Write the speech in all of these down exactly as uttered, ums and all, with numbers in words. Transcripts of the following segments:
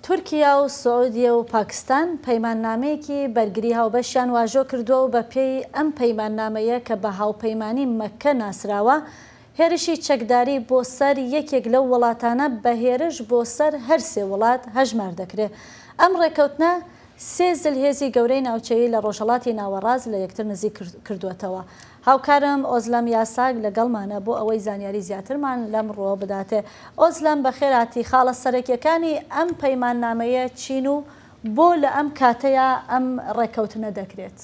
تورکیا و سعودیە و پاکستان پەیماننامەیەکی بەرگری هاوبەشیان واژۆ کردووە و بە پێی ئەم پەیماننامەیە کە بە هاوپەیمانی مەککە ناسراوە، هێرشی چەکداری بۆ سەر یەکێک لەو وڵاتانە بە هێرش بۆ سەر هەر سێ وڵات هەژمار دەکرێت. ئەم ڕێکەوتنە سێ زلهێزی گەورەی ناوچەیی لە ڕۆژهەڵاتی ناوەڕاست لە یەکتر نزیک کرد-، کردووەتەوە. هاوکارم ئۆزلەم یاساگ لەگەڵمانە بۆ ئەوەی زانیاری زیاترمان لەم ڕووە بداتێ. ئۆزلەم، بەخێر هاتی. خاڵە سەرەکیەکانی ئەم پەیماننامەیە چین و بۆ لە ئەم کاتەیە ئەم ڕێکەوتنە دەکرێت؟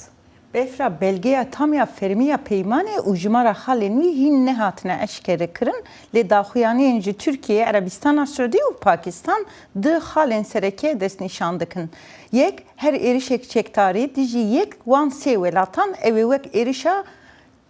Befra, belgeya tam ya fermî ya peymanê û jimara xalên wî hîn nehatine eşkerekirin, lê daxuyaniyên ji Tirkiye, Erebistana Siûdî û Pakistan di xalên sereke destnîşan dikin. Yek, her êrişek çekdarî dijî yek wan sê welatan ew ê wek êrişa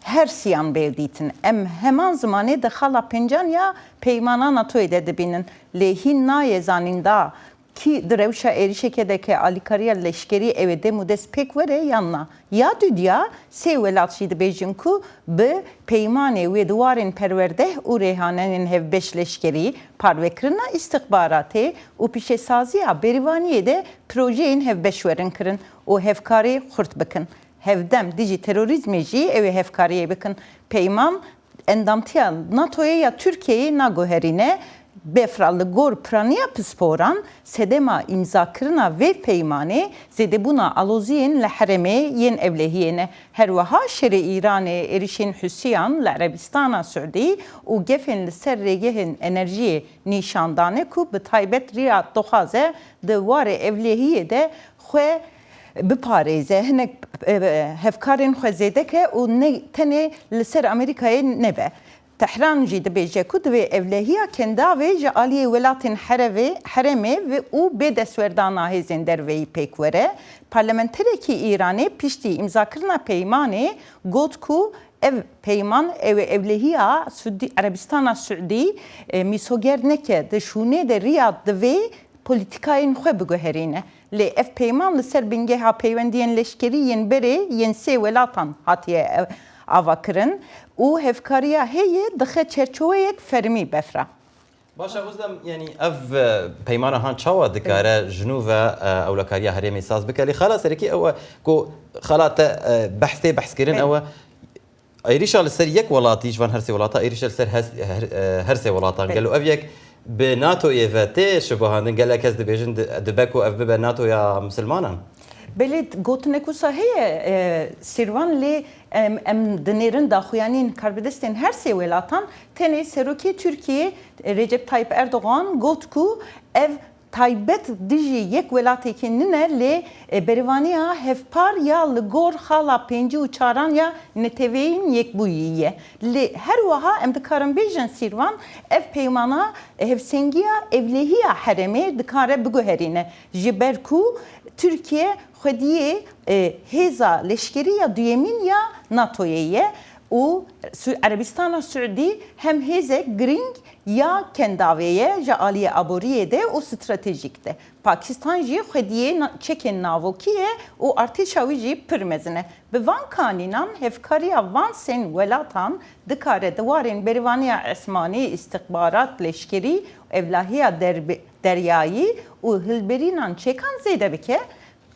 her siyan bê dîtin. Em heman zimanê di xala pêncan ya peymana NATOyê de dibînin. Lê hîn nayê zanîn da kî di rewşa êrişekê de ke alîkariya leşkerî ew ê dem û dest pêk were yan na. Ya dudiya, sê welat jî dibêjin ku bi peymanê wê di warên perwerdeh û rêhanenên hevbeş leşkerî, parvekirina îstixbaratê û pîşesaziya bêrîvaniyê de projeyên hevbeş werin kirin û hevkarî xurt bikin. Hevdem dijî terorîzmê jî ew ê hevkariyê bikin. Peyman endamtiya NATOyê ya Tirkiyeyê naguherîne. Befra, li gor piraniya pisporan, sedema îmzakirina vê peymanê zêdebûna aloziyên li herêmê yên ewlehiyê ne. Her wiha şerê Îranê, êrişên Husiyan li Erebistana Siûdî û gefên li ser rêgehên enerjiyê nîşan dane ku bi taybet Riyad dixwaze di warê ewlehiyê de xwe biparêze. Hinek, e, hevkarên xwe zêde ke û ne tenê li ser Amerîkayê nebe. Tehran jî dibêje ku divê ewlehiya kendavê ji aliyê welatên herevê, herêmê ve û bê destwerdana hêzên derveyî pêk were. Parlamenterekî Îranê piştî îmzakirina peymanê got ku ev peyman ew ê ewlehiya Sûdî, Erebistana Siûdî, e, mîsoger neke, di şûnê de Riyad divê polîtîkayên xwe biguherîne. Lê ev peyman li ser bingeha peywendiyên leşkerî yên berê yên sê welatan hatiye, e, avakirin û hevkariya heye dixe çerçoweyek fermî. Befra. Baş e, Özlem, yanî ev, e, peymana han çawa dikare ji nû ve, e, ewlekariya herêmê saz bike? Lê xala serekî ew e ku xala te, e, behs tê behskirin, belê, ew e. Êrişa li ser yek welatî ji van her sê welata, êrişa li ser hes-, her, e, her sê welatan. Belê. Gelo ev yek bi NATOyê ve tê şibahandin? Gelek kes dibêjin di-, dibe ku ev bibe NATOya misilmanan. Belê, gotinek wisa heye, e, Sîrvan, lê em, em dinêrin daxuyaniyên karbidestên her sê welatan. Tenê serokê Tirkiyê, e, Recep Tayyip Erdogan got ku ev taybet dijî yek welatekî nine, lê, e, berevaniya hevpar ya li gor xala pêncî û çaran ya Neteweyên Yekbûyî ye. Lê her wiha em dikarin bêjin, Sîrvan, ev peymana hevsengiya ewlehiya herêmê dikare biguherîne, ji ber ku Tirkiye xwediyê, e, hêza leşkerî ya duyemîn ya NATOyê ye û Su-, Erebistana Siûdî hem hêzek girîng ya kendavê ye ji aliyê aboriyê de û stratejîk de. Pakistan jî xwediyê na-, çekên navokî ye û artêşa wî jî pir mezin e. Bi van kanînan hevkariya van sên welatan dikare di warên berevaniya esmanî, îstixbarat, leşkerî, ewlehiya derbe-, deryayî û hilberînan çekan zêde bike.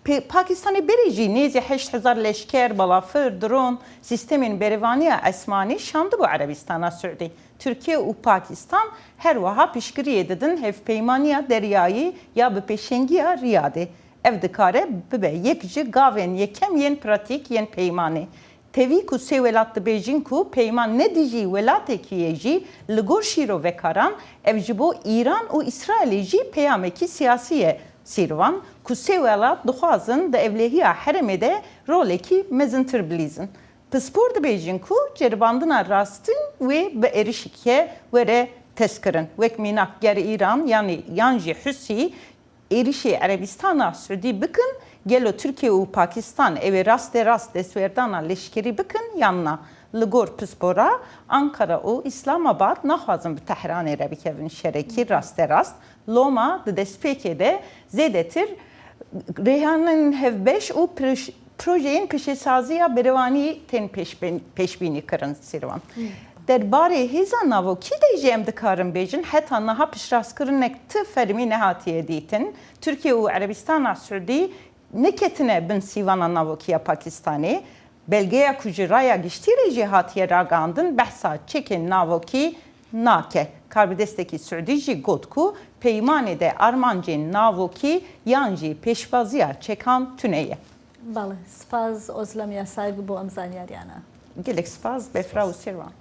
Pê-, Pakistanê berê jî nêzî heşt hezar leşker, balafir, dron, sîstemên berevaniya esmanî şandibû Erebistana Siûdî. Tirkiye û Pakistan her wiha piştgiriyê didin hevpeymaniya deryayî ya bi pêşengiya Riyadê. Ev dikare bibe yek ji gavên yekem yên pratîk yên peymanê. Tevî ku sê welat dibêjin ku peyman ne dijî welatekî ye jî, li gor şîrovekaran ev ji bo Îran û Îsraîlê jî peyamekî siyasî ye. Sîrvan, ku sê welat dixwazin di ewlehiya herêmê de rolekî mezintir bilîzin. Pispor dibêjin ku ceribandina rastîn wê bi êrişeke were testkirin. Wek mînak, ger Îran yanî yan jî Husî êrişê Erebistana Siûdî bikin, gelo Tirkiye û Pakistan ew ê raste rast destwerdana leşkerî bikin yan na? Li gor pispora, Ankara û Îslamabad naxwazin bi Tehranê re bikevin şerekî raste rast. Loma di destpêkê de zêdetir rêhanên hevbeş û pir-, projeyên pişesaziya berevanî tên pêşbin-, pêşbînî kirin, Sîrvan. Hmm. Derbarê hêza navokî de jî em dikarin bêjin, heta niha piştrastkirinek ti fermî nehatiye dîtin. Tirkiye û Erebistana Siûdî neketine bin sîvana navokî ya Pakistanê. Belgeya ku ji raya giştî re jî hatiye ragihandin, behsa çekên navokî nake. Karbidestekî Siûdî jî got ku peymanê de armancên navokî yan jî pêşbaziya çekan tune ye. Belê, spas Ozlem Yasak bo em zanyariyana. Gelek spas, Befra û Sêrvan.